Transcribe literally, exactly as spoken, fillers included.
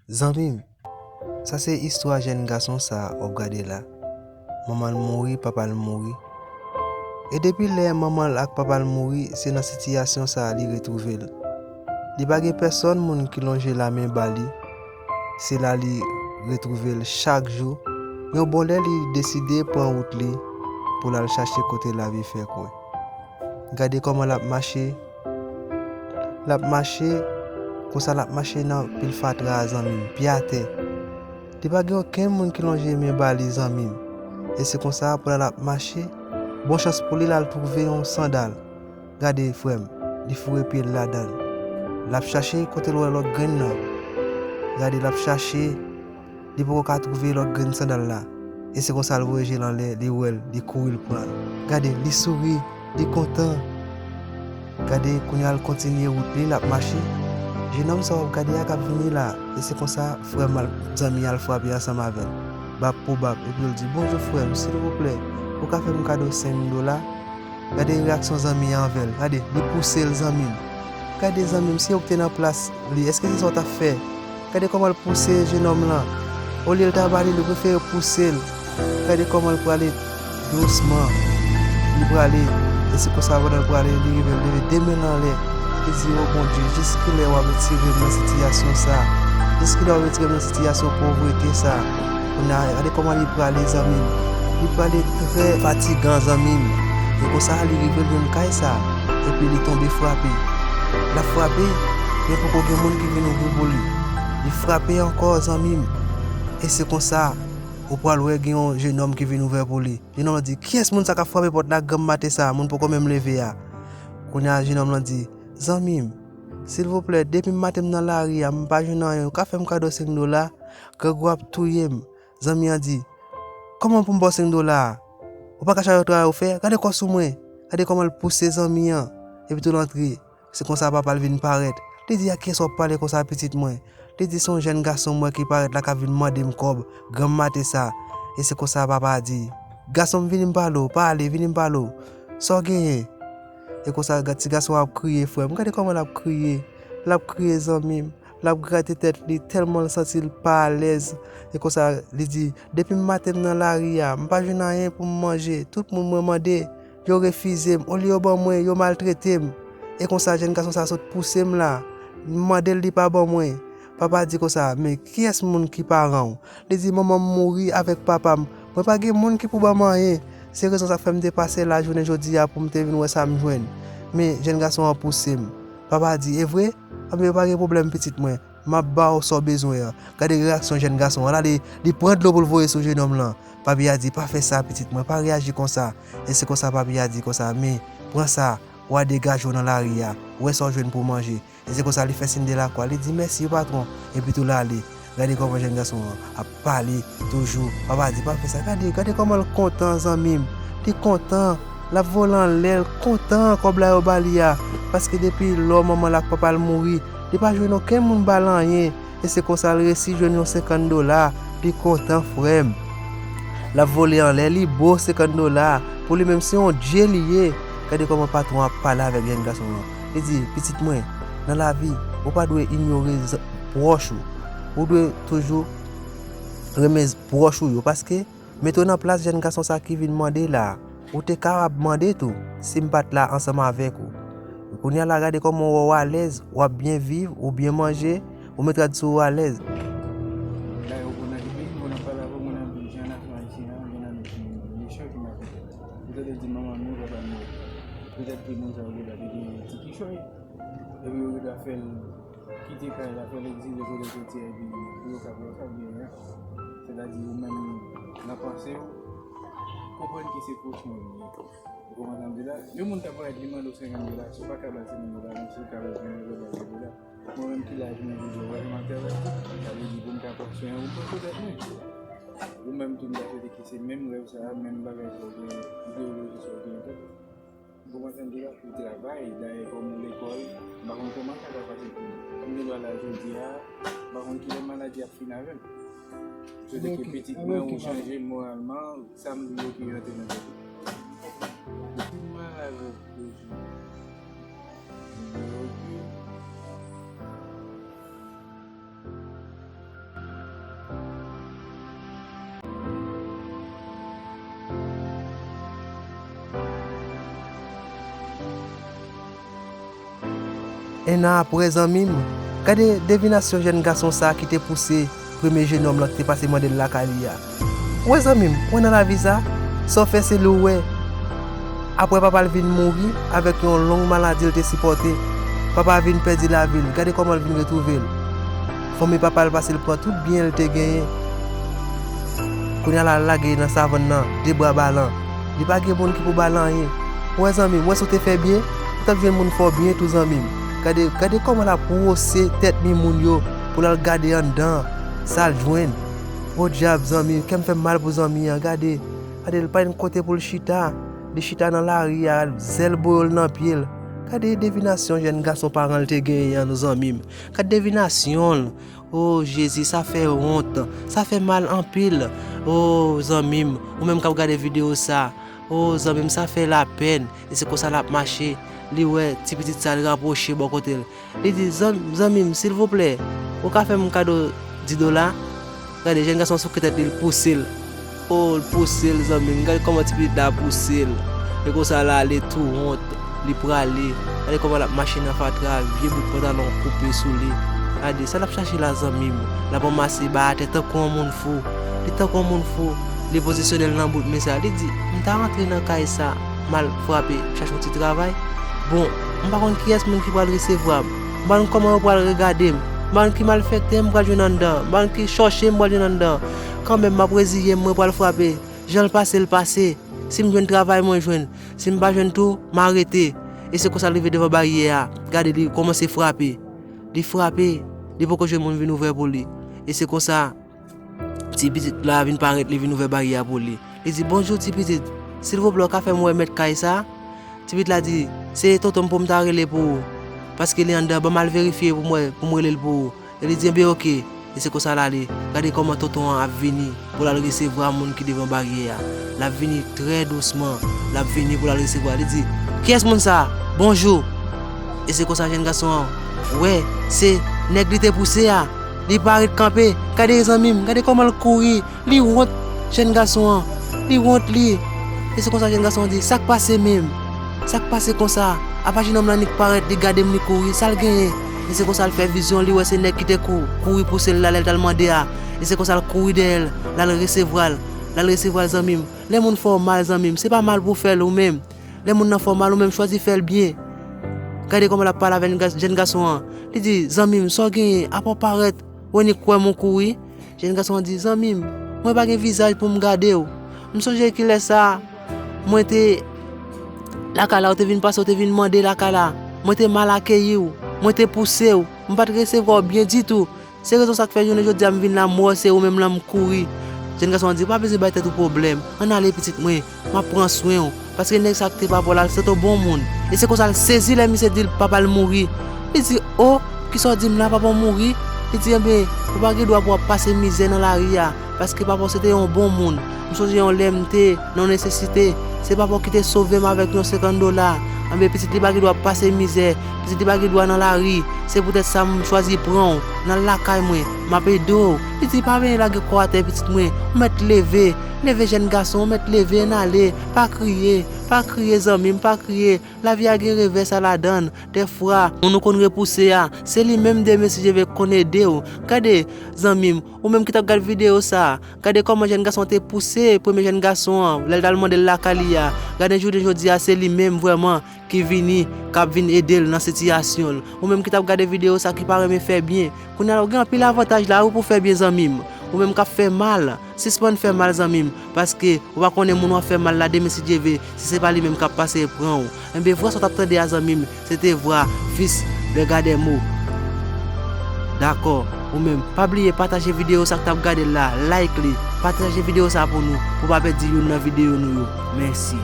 Zanmi m, sa se istwa jèn gason sa a w ap gade la. Manman l mouri, papa l mouri. E depi lè manman l ak papa l mouri, se nan sitiyasyon sa a li retwouve l. Li pa gen pèsòn moun ki lonje lamen ba li. Se la li retwouve l chak jou. Yon bon lè li deside pran wout li pou l al chache kote lavi fè kwè. Gade kòman l ap mache. L ap mache, konsa l ap mache nan pil fatra a, zanmi m, pye atè. Li pa gen okenn moun ki lonje men ba li, zanmi m. E se konsa, pandan l ap mache, bon chans pou li, l al twouve yon sandal. Gade, frè m, li foure pye l ladan l. L ap chache kote l wè lòt grenn nan. Gade, l ap chache, li poko ka twouve lòt grenn sandal la. E se konsa l voye je l anlè, li wè l, li kouri l pran l. Gade, li souri, li kontan. Gade, kounye a l kontinye wout li, l ap mache. Jenòm sa w ap gade a k ap vini la. E se konsa, frè m al, zanmi al frape ansanm avè l. Bab pou bab, epi l di, "Bonjou, frè m, silvouplè, ou ka fè m kado senk dola?" Gade reyaksyon zanmi an anvè l. Gade, li pouse l, zanmi m. Gade, zanmi m, si w te nan plas li, èske se sa w t ap fè? Gade kòman l pouse jenòm lan. Olye l ta ba li, li prefere pouse l. Gade kòman l prale dousman. Li prale, e se konsa pandan l prale, li rive, l leve de men l anlè. Li di, "O Bondye, jiskilè w ap retire m nan sitiyasyon sa a? Jiskilè w ap retire m nan sitiyasyon povrete sa a?" Kounye a, gade kòman li prale, zanmi m. Li prale trè fatigan, zanmi m. E konsa, li rive l jwenn kay sa a. Epi li tonbe frape. L ap frape, men poko gen moun ki vin ouvri pou li. Li frape ankò, zanmi m. E se konsa, ou pral wè gen yon jenòm ki vin ouvè pou li. Jenòm lan di, "Kiyès moun sa k ap frape pòt la granm maten sa a? Moun poko menm leve a." Kounye a, jenòm lan di, "Zanmi m, silvouplè, depi maten m nan lari a, m pa jwenn anyen. Ou ka fè m kado senk dola? Grangou ap touye m." Zanmi an di, "Kòman pou m ba w senk dola a? Ou pa ka chache yon travay ou fè? Gade kò sou mwen." Gade kòman l pouse zanmi an, epi tou l antre. Se konsa papa l vin parèt. Li di, "A kiyès w ap pale konsa, pitit mwen?" Li di, "Se yon jèn gason m wè ki parèt la k ap vin mande m kòb granm maten sa a." E se konsa papa a di, "Gason m, vini m pale w, pale, vini m pale w. Sa w genyen?" E konsa, ga-, ti gason an ap kriye, frè m. Gade kòman l ap kriye. L ap kriye, zanmi m. L ap grate tèt li, tèlman l santi l pa alèz. E konsa, li di, "Depi maten m nan lari a, m pa jwenn anyen pou m manje. Tout moun mwen mande, yo refize m. Olye yo ban mwen, yo maltrete m." E konsa, jèn gason sa a sot pouse m la. M mande l, li pa ban mwen. Papa a di konsa, "Men kiyès moun ki paran w?" Li di, "Manman m mouri avèk papa m. Mwen pa gen moun ki pou ban m anyen. Se rezon sa k fè m te pase la jounen jodi a pou m te vin wè sa m jwenn. Men jèn gason an pouse m." Papa a di, "E vre? Anben, pa gen pwoblèm, pitit mwen. M ap ba w sa w bezwen an." Gade reyaksyon jèn gason an la, li, li pran dlo pou l voye sou jenòm lan. Papi a di, "Pa fè sa, pitit mwen, pa reyaji konsa." E se konsa papi a di konsa, "Men, pran sa, w a degaje w nan lari a, wè sa w jwenn pou w manje." E se konsa li fè siy de lakwa, li di, "Mèsi, patwon," epi tou l ale. Gade kòman jèn gason an ap pale toujou. Papa a di, "Pa fè sa." Gade, gade kòman l kontan, zanmi m. Li kontan. L ap vole anlè, l kontan kòb la yo ba li a. Paske depi lò manman l ak papa l mouri, li pa jwenn okenn moun ba l anyen. E se konsa l resi jwenn yon senkant dola. Li kontan, frè m. L ap vole anlè, li bo senkant dola. Pou li menm, se yon dye li ye. Gade kòman patwon an ap pale avèk jèn gason an. Li di, "Pitit mwen, nan lavi, ou pa dwe inyore z-, pwòch ou. Ou dwe toujou renmen z-, pwòch ou yo." Paske, mete w nan plas jèn gason sa ki vin mande la. Ou te kapab mande tou, si m pa t la ansanm avèk ou. Kounye a la, gade kòman w wè w alèz, w ap byen viv, ou byen manje, ou mèt rad sou ou alèz. Dayè, ou konn nan ki peyi, ou konn ap pale avè w, mwen nan jan nasyon ayisyen an, gen nan nou ki mechan, ki malfektè. Ou tande di manman m mouri, papa m mouri. Petèt ke moun sa yo gentan te gen ti kichòy. Epi yo gentan fè l kite kay la, fè l egzile kote l soti a, epi pou yo ka, pou yo ka byen, sètadi ou menm nan panse w, konprann ke se pwòch mwen li ye. Ou konprann sa m di la? Yon moun ta parèt li mande w senkant dola, si w pa ka ba l senkant dola, menm si w ka ba l ven dola, ven dola. Mwen menm ki la jounen jodi a, ou pa janm ap travay, sa vle di pou m ka pran swen ou, m pran swen tèt mwen. Ou menm tou m ta swete ke se menm rèv sa a, menm bagay sa w gen, ideoloji sa w gen an tèt ou. Ou konprann sa m di la? Ou travay, dayè kòm ou lekòl, m pa konn kòman sa ka pase pou ou. M gen dwa la jodi a, m pa konn kilè maladi ap fin avè m. M swete ke pitit mwen ou chanje moralman, sa m di yo ki rantre nan tèt ou. Ou fin mal avèk pwojè. Yo di. En an apre, zanmi m, gade devinasyon jèn gason sa a ki te pouse premye jenòm lan ki te pase mande l lakay li a. Ou wè, zanmi m, ou wè nan lavi sa, sa w fè se li w wè. Apre papa l vin mouri avèk yon long maladi l te sipòte, papa a vin pèdi lavi l, gade kòman l vin retwouve l. Fanmi papa l pase l pran tout byen l te genyen. Kounye a la, l lage nan savann nan, de bra balan. Li pa gen moun ki pou ba l anyen. Ou wè, zanmi m, ou wè si w te fè byen, ou t ap jwenn moun fè w byen tou, zanmi m. Gade, gade kòman l ap wose tèt mi moun yo pou l al gade anndan sa l jwenn. Podyab, zanmi, kè m fè m mal pou zanmi an. Gade, gade, l pa gen kote pou l chita. Li chita nan lari a, zèl boyo l nan pye l. Gade devinasyon jèn gason paran l te genyen an, zanmi m. Gade devinasyon l. O Jezi, sa fè wont, sa fè mal anpil. O zanmi m, ou menm k ap gade videyo sa, o zanmi m, sa fè lapèn. E se konsa l ap mache, li wè ti pitit sa, li rapwoche bò kote l. Li di, "Zanm-, zanmi m, silvouplè, ou ka fè m kado di dola?" Gade, jèn gason souke tèt li, l pouse l. O, l pouse l, zanmi m. Gade kòman ti pitit la pouse l. E konsa l ale tou wont. Li prale. Gade kòman l ap mache nan fatra, vye bout pantalon koupe sou li. Gade, sa l ap chache la, zanmi m? L ap ranmase bay atè tankou yon moun fou. Li tankou yon moun fou. Li pozisyone l nan bout men sa. Li di, "M ta rantre nan kay sa, m al frape, chache yon ti travay. Bon, m pa konn kiyès moun ki pral resevwa m. M pa konn kòman yo pral regade m. M pa konn ki malfektè m pral jwenn anndan. M pa konn ki chòche m pral jwenn anndan. Kanmenm, m ap reziye m, mwen pral frape. Jan l pase, l pase. Si m jwenn travay, mwen jwenn. Si m pa jwenn tou, m arete." E se konsa l rive devan baryè a. Gade, li kòmanse frape. Li frape. Li poko jwenn moun vin ouvè pou li. E se konsa ti pitit la vin parèt, li vin ouvè baryè a pou li. Li di, "Bonjou, ti pitit. Silvouplè, w ka fè m wè mèt kay sa?" Ti pitit la di, "Se tonton m pou m ta rele pou ou. Paske li anndan, ban m al verifye pou m wè, pou m rele l pou ou." E li di, "Enben, oke." E se konsa l ale. Gade kòman tonton an ap vini pou l al resevwa moun ki devan baryè a. L ap vini trè dousman. L ap vini pou l al resevwa. Li di, "Kiyès moun sa a? Bonjou." E se konsa jèn gason an wè se nèg li te pouse a. Li pa ret kanpe. Gade, zanmi m, gade kòman l kouri. Li wont, jèn gason an. Li wont li. E se konsa jèn gason an di, "Sa k pase menm? Sa k pase konsa? Apa jenòm lan nik parèt, li gade m, li kouri. Sa l genyen?" E se konsa l fè vizyon, li wè se nèg ki te kou-, kouri pouse l la lè l t al mande a. E se konsa l kouri dèyè l, l al resevwa l. L al resevwa l, zanmi m. Lè moun fè w mal, zanmi m, se pa mal pou w fè l ou menm. Lè moun nan fè w mal, ou menm chwazi fè l byen. Gade kòman l ap pale avèk jèn ga-, jèn gason an. Li di, "Zanmi m, sa w genyen? Apa w parèt, ou annik kwè m, ou kouri?" Jèn gason an di, "Zanmi m, mwen pa gen vizaj pou m gade w. M sonje kilè sa, mwen te lakay la, ou te vin pase, ou te vin mande lakay la. Mwen te mal akeyi w. Mwen te pouse w. M pa t resevwa w byen ditou. Se rezon sa k fè jounen jodi a m vin la, m wè w, se ou menm lan m kouri." Jèn gason an di, "Ou pa bezwen bay tèt ou pwoblèm. Ann ale, pitit mwen. M ap pran swen w. Paske nèg sa k te papa w la, se t on bon moun." E se konsa l sezi lè misye di l papa l mouri. Li di, "O, kisa w di m la, papa w mouri?" Li di, "Enben, ou pa gen dwa pou w ap pase mizè nan lari a. Paske papa w se te yon bon moun. M sonje yon lè m te nan nesesite. Se papa w ki te sove m avèk yon senkant dola. Enben, pitit li pa gen dwa ap pase mizè. Pitit li pa gen dwa nan lari. Se poutèt sa m chwazi pran w. N al lakay mwen. M ap ede w." Li di, "Pa benyen lage kò atè, pitit mwen. Ou mèt leve. Leve, jèn gason. Ou mèt leve, ann ale. Pa kriye. Pa kriye, zanmi m. Pa kriye. Lavi a gen revè sa ladan l. Dèfwa, moun ou konn repouse a, se li menm demen, si Dye vle, k konn ede w." Gade, zanmi m, ou menm ki t ap gad videyo sa a, gade kòman jèn gason an te pouse premye jèn gason an, lè l t al mande l lakay li a. Gade jounen jodi a, se li menm vrèman ki vini, k ap vin ede l nan sitiyasyon l. Ou menm ki t ap gade videyo sa a, ki pa renmen fè byen, kounye a la, ou gen anpil avantaj la wi pou w fè byen, zanmi m. Ou menm k ap fè mal, sispann fè mal, zanmi m, paske ou pa konnen moun w ap fè mal la demen, si Dye vle, si se pa li menm k ap pase pran w. Enben, vwa sa w t ap tande a, zanmi m, se te vwa Fils de Gademo. Dakò, ou menm, pa bliye pataje videyo sa k t ap gade l la, like li, pataje videyo sa pou nou, pou w pa pèdi youn nan videyo nou yo. Mèsi.